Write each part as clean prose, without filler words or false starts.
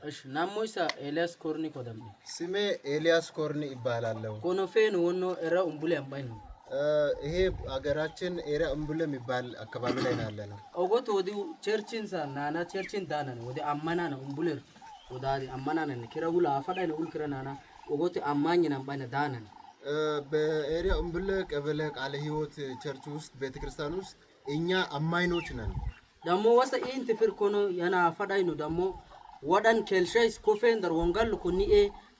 እሺ ናሞይሳ ኤልያስ ኮርኒ ኮደም። ስሜ ኤልያስ ኮርኒ ይባላለሁ። ኮኖፌን ወኖ ኤራ ኡምቡሌ አምባይ ነው። ይሄ ሀገራችን ኤሪያ እምቡሌ የሚባል አካባቢ ላይ ነው ያለ ነው። ኦጎት ወዲ ቸርችን ሳ ናና ቸርችን ዳና ነው ወዲ አማና ነው ኡምቡሌር ወዳዲ አማና ነው ኪራውላ አፋዳይ ነው ኡልክረ ናና ኦጎት አማኝ ነው አምባይ ነው ዳና ነው። በኤሪያ እምቡሌ ቀበሌ ቃለ ሕይወት ቸርች ውስጥ ቤተክርስቲያን ውስጥ እኛ አማኞች ነን። ደሞ ወሰ ኢንት ፍር ኮኖ ያና አፋዳይ ነው ደሞ ወዳን ኬልሻይስ ኮፌን ደር ወንጋል ኮኒኤ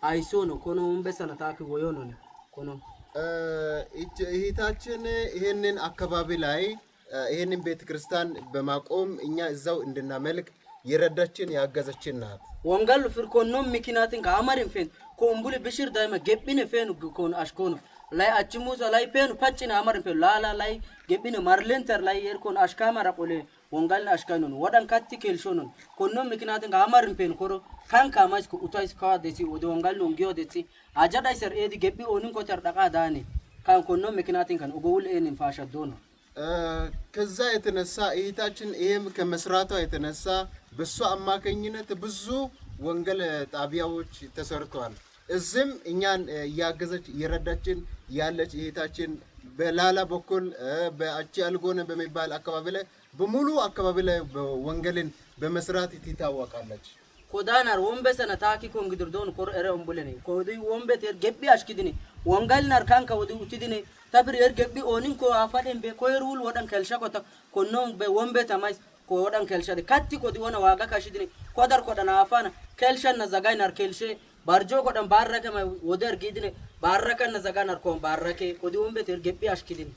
አይሶ ነው ኮኖ ወንበሰና ታክ ወዮ ነው ኮኖ። እህታችን ይሄንን አካባቢ ላይ ይሄንን ቤተክርስቲያን በማቆም እኛ እዛው እንድናመልክ የረዳችን ያገዘችን ናት። ወንጋሉ ፍር ኮኖ ምክንያትን ከአማሪን ፌን ኮምቡል ብሽር ዳይመ ገቢነ ፌኑ ኮን አሽኮኖ ላይ አችሙዛ ላይ ፔኑ ፓጭነ አማሪን ፌኑ ላላ ላይ ገቢነ ማርሌንተር ላይ የርኮን አሽካማራ ቆሌ ወንጋልን አሽካኖን ወዳን ካቲ ኬልሾኖን ኮኖ ምክንያትን ከአማሪን ፌን ኮሮ ካን ካማስ ኮ ኡታይስ ካ ደሲ ወደ ወንጋልን ወንጊዮ ደሲ አጃዳይ ሰር ኤዲ ገቢ ኦንን ኮተር ዳቃ ዳኔ ካን ኮኖ ምክንያትን ካን ኦጎውል ኤንን ፋሻ ዶኖ። ከዛ የተነሳ እህታችን ይሄም ከመስራቷ የተነሳ በሷ አማካኝነት ብዙ ወንጌል ጣቢያዎች ተሰርተዋል። እዚህም እኛን እያገዘች እየረዳችን ያለች እህታችን በላላ በኩል በአቺ አልጎነ በሚባል አካባቢ ላይ በሙሉ አካባቢ ላይ ወንጌልን በመስራት ትታወቃለች። ኮዳናር ወንበሰነ ታኪ ኮንግድር ዶን ኮር ኤረ ኡምቡለኔ ኮዲ ወንበት ኤር ገቢ አሽኪድኒ ወንጋልናር ካንከ ወዲ ኡቲድኒ ተብር ኤር ገቢ ኦኒን ኮ አፋደን ቤ ኮይሩል ወዳን ከልሻ ኮታ ኮኖን ቤ ወንበት አማይስ ኮ ወዳን ከልሻ ካቲ ኮዲ ወና ዋጋ ካሽድኒ ኮዳር ኮዳና አፋና ከልሻና ዘጋይናር ከልሼ ባርጆ ኮዳን ባረከ ወደር ጊድኒ ባረከና ዘጋናር ኮን ባረከ ኮዲ ወንበት ኤር ገቢ አሽኪድኒ።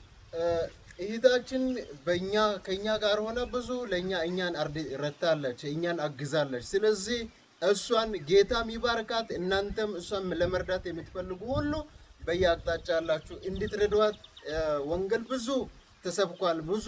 እህታችን በእኛ ከኛ ጋር ሆነ ብዙ ለኛ እኛን ረድታለች፣ እኛን አግዛለች። ስለዚህ እሷን ጌታም ይባርካት። እናንተም እሷን ለመርዳት የምትፈልጉ ሁሉ በየአቅጣጫ ያላችሁ እንድትረዷት። ወንጌል ብዙ ተሰብኳል፣ ብዙ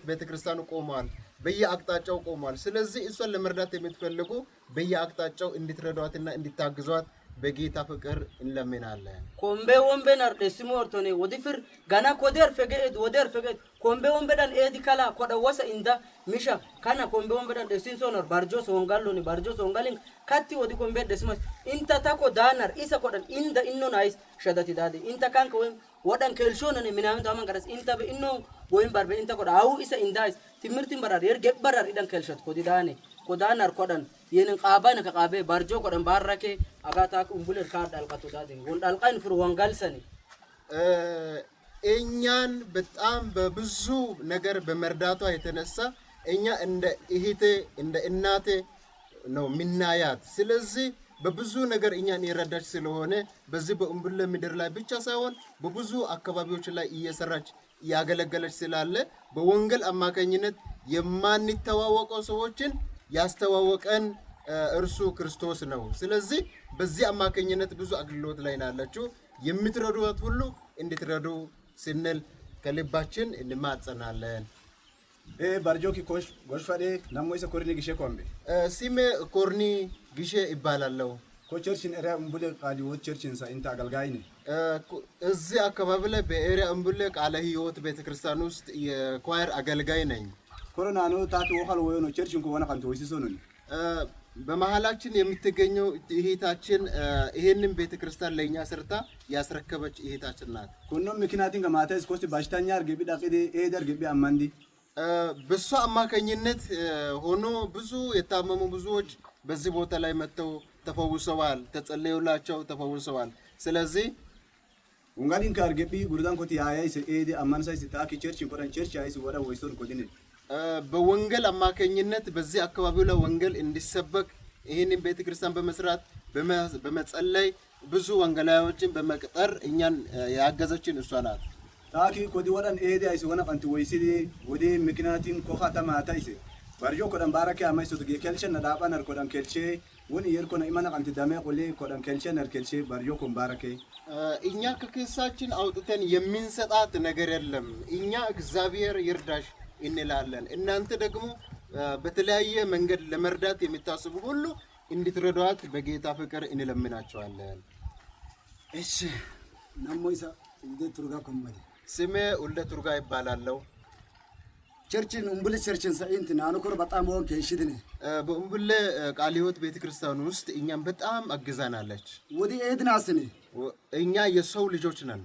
ቤተክርስቲያኑ ቆሟል፣ በየአቅጣጫው ቆሟል። ስለዚህ እሷን ለመርዳት የምትፈልጉ በየአቅጣጫው እንድትረዷትና እንድታግዟት በጌታ ፍቅር እንለምናለን። ኮምቤ ወንቤን አርደስሙ ኦርቶኔ ወዲፍር ገና ኮደር ፈገድ ወደር ፈገድ ኮምቤ ወንቤዳን ኤዲ ከላ ኮዳ ወሰ እንዳ ሚሻ ካና ኮምቤ ወንቤዳን ደሲን ሶኖር ባርጆ ሶንጋሎኒ ባርጆ ሶንጋሊን ካቲ ወዲ ኮምቤ ደስማስ ኢንታ ታኮ ዳናር ኢሰ ኮዳን ኢንዳ ኢኖ ናይስ ሸዳቲ ዳዲ ኢንታ ካንከ ወይም ወዳን ከልሾነን ሚናምን ታማን ቀረስ ኢንታ በኢኖ ወይም ባርበ ኢንታ ኮዳ አው ኢሰ ኢንዳይስ ትምህርትን በራር የር ገበራር ኢዳን ከልሸት ኮዲ ዳኔ ኮዳናር ኮዳን የንን ቃባን ከቃቤ ባርጆ ኮዳን ባረኬ አጋታክ ኡምቡለር ካር ዳልቃቱ ዳዴ ወን ዳልቃይን ፍር ወንጋልሰኒ። እኛን በጣም በብዙ ነገር በመርዳቷ የተነሳ እኛ እንደ እህቴ እንደ እናቴ ነው ምናያት። ስለዚህ በብዙ ነገር እኛን የረዳች ስለሆነ በዚህ በእምቡሌ ምድር ላይ ብቻ ሳይሆን በብዙ አካባቢዎች ላይ እየሰራች እያገለገለች ስላለ በወንጌል አማካኝነት የማንተዋወቀው ሰዎችን ያስተዋወቀን እርሱ ክርስቶስ ነው። ስለዚህ በዚህ አማካኝነት ብዙ አገልግሎት ላይ ናላችሁ። የምትረዱት ሁሉ እንድትረዱ ስንል ከልባችን እንማጸናለን። ባርጆኪ ኮሽ ጎሽፈዴ ናሞ ኢሰ ኮርኒ ግሼ ኮምቤ። ስሜ ኮርኒ ግሼ ይባላለሁ። ኮ ቸርችን ኤሪያ እምቡሌ ቃለ ሕይወት ቸርችን ሳ ኢንታ አገልጋይ ነ። እዚህ አካባቢ ላይ በኤሪያ እምቡሌ ቃለ ሕይወት ቤተክርስቲያን ውስጥ የ choir አገልጋይ ነኝ። ኮሮናኖ ታቱ ወኻል ወዮኖ ቸርችን ኮ ወና ካንተ ወይሲሶ ነው። በመሀላችን የምትገኘው እህታችን ይሄንን ቤተክርስቲያን ለእኛ ሰርታ ያስረከበች እህታችን ናት። ኮኖ ምክንያትን ከማታስ ኮስቲ ባሽታኛ አርገቢ ዳቅዲ ኤድ አርገቢ አማንዲ። በሷ አማካኝነት ሆኖ ብዙ የታመሙ ብዙዎች በዚህ ቦታ ላይ መጥተው ተፈውሰዋል፣ ተጸለዩላቸው ተፈውሰዋል። ስለዚህ ወንጋሊን ካርገቢ ጉርዳን ኮቲ ያያይስ ኤዲ አማንሳይስ ታኪ ቸርችን ኮዳን ቸርች አይስ ወዳ ወይሶን ኮዲነ። በወንጌል አማካኝነት በዚህ አካባቢው ላይ ወንጌል እንዲሰበክ ይህንን ቤተክርስቲያን በመስራት በመጸለይ ብዙ ወንጌላዊዎችን በመቅጠር እኛን ያገዘችን እሷ ናት። ታኪ ኮዲ ወዳን ኤዲ አይስ ወና ቀንቲ ወይሲዲ ወዲ ምክንያትን ኮኻ ተማታይስ ባርጆ ኮዳን ባረከ አማይሶ ጌ ከልቸ ነዳባን ኮዳን ከልቼ ወን የርኮና ኢማና ቀንቲ ዳሜ ቆሌ ኮዳን ከልቼ ነር ከልቼ ባርጆ ኮን ባረከ። እኛ ከኪሳችን አውጥተን የምንሰጣት ነገር የለም። እኛ እግዚአብሔር ይርዳሽ እንላለን። እናንተ ደግሞ በተለያየ መንገድ ለመርዳት የሚታስቡ ሁሉ እንድትረዷት በጌታ ፍቅር እንለምናቸዋለን። እሺ ናሞ ኢሳ ውልደ ቱርጋ ኮመደ። ስሜ ውልደ ቱርጋ ይባላለሁ። Church ን እምቡሌ church ን ሰኢንት ናኑኮር በጣም ወን ከሽድነ በእምቡሌ ቃለ ሕይወት ቤተክርስቲያን ውስጥ እኛም በጣም አግዛናለች። ወዲ ኤድናስነ እኛ የሰው ልጆች ነን።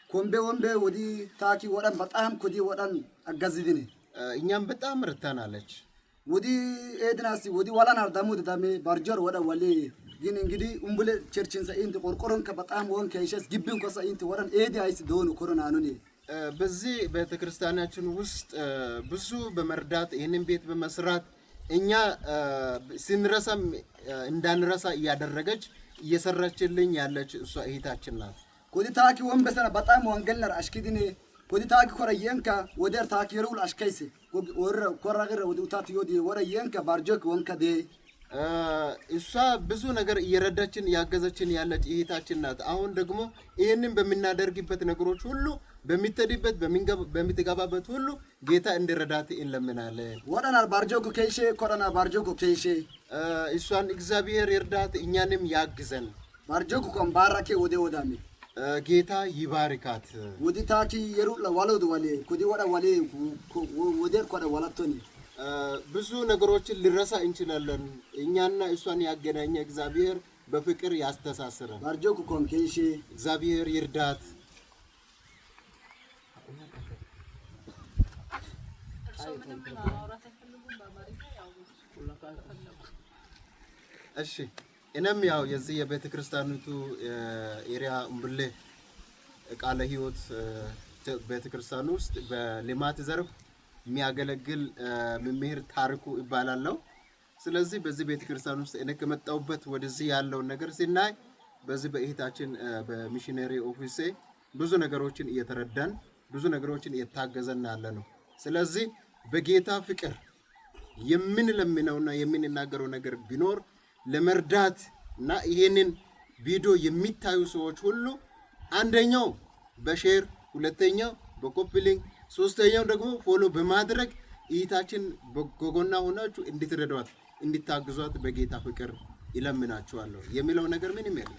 ኮምቤ ወንቤ ወዲ ታኪ ወዳን በጣም ኮዲ ወዳን አጋዝድነ እኛም በጣም ረድታናለች። ወዲ ኤድናስ ወዲ ዋላን አርዳሙ ዳሜ ባርጆር ወዳ ወሌ ግን እንግዲህ እምቡሌ church ን ሰኢንት ቆርቆሮን በጣም ወን ከሽስ ግቢን ኮሰኢንት ወዳን ኤዲ አይስ ዶኑ ኮሮና አኑኒ በዚህ ቤተክርስቲያናችን ውስጥ ብዙ በመርዳት ይህንን ቤት በመስራት እኛ ስንረሳም እንዳንረሳ እያደረገች እየሰራችልኝ ያለች እሷ እህታችን ናት። ኮዲ ታኪ ወንበሰና በጣም ወንገልነር አሽኪድኔ ኮዲ ታኪ ኮረየንካ ወደር ታኪ ሩል አሽከይሴ ወረ ኮራግረ ወዲ ኡታት ዮዲ ወረየንካ ባርጆክ ወንከ ዴ እሷ ብዙ ነገር እየረዳችን ያገዘችን ያለች እህታችን ናት። አሁን ደግሞ ይህንን በምናደርግበት ነገሮች ሁሉ በሚተድበት በምትገባበት ሁሉ ጌታ እንዲረዳት እንለምናለን። ወዳናር ባርጆክ ከይሼ ኮራና ባርጆክ ከይሼ እሷን እግዚአብሔር ይርዳት፣ እኛንም ያግዘን። ባርጆክ ኮን ባራኬ ወደ ወዳሜ ጌታ ይባርካት። ወዲ ታኪ የሩላ ዋሎድ ዋሌ ኮዲ ወዳ ዋሌ ወደር ኮዳ ዋላቶኒ ብዙ ነገሮችን ልረሳ እንችላለን። እኛና እሷን ያገናኘ እግዚአብሔር በፍቅር ያስተሳስረን። ባርጆክ ኮን ከይሼ እግዚአብሔር ይርዳት። እሺ እኔም ያው የዚህ የቤተ ክርስቲያኒቱ area እምቡሌ ቃለ ሕይወት ቤተ ክርስቲያን ውስጥ በልማት ዘርፍ የሚያገለግል መምህር ታሪኩ ይባላለሁ። ስለዚህ በዚህ ቤተ ክርስቲያን ውስጥ እኔ ከመጣሁበት ወደዚህ ያለውን ነገር ሲናይ በዚህ በእህታችን በሚሽነሪ ኦፊሴ ብዙ ነገሮችን እየተረዳን ብዙ ነገሮችን እየታገዘን ያለ ነው። ስለዚህ በጌታ ፍቅር የምንለምነውና የምንናገረው ነገር ቢኖር ለመርዳት እና ይሄንን ቪዲዮ የሚታዩ ሰዎች ሁሉ አንደኛው በ share፣ ሁለተኛው በ copy link፣ ሶስተኛው ደግሞ follow በማድረግ እህታችን በጎኗ ሆናችሁ እንድትረዷት እንድታግዟት በጌታ ፍቅር ይለምናችኋለሁ የሚለው ነገር ምንም የለም።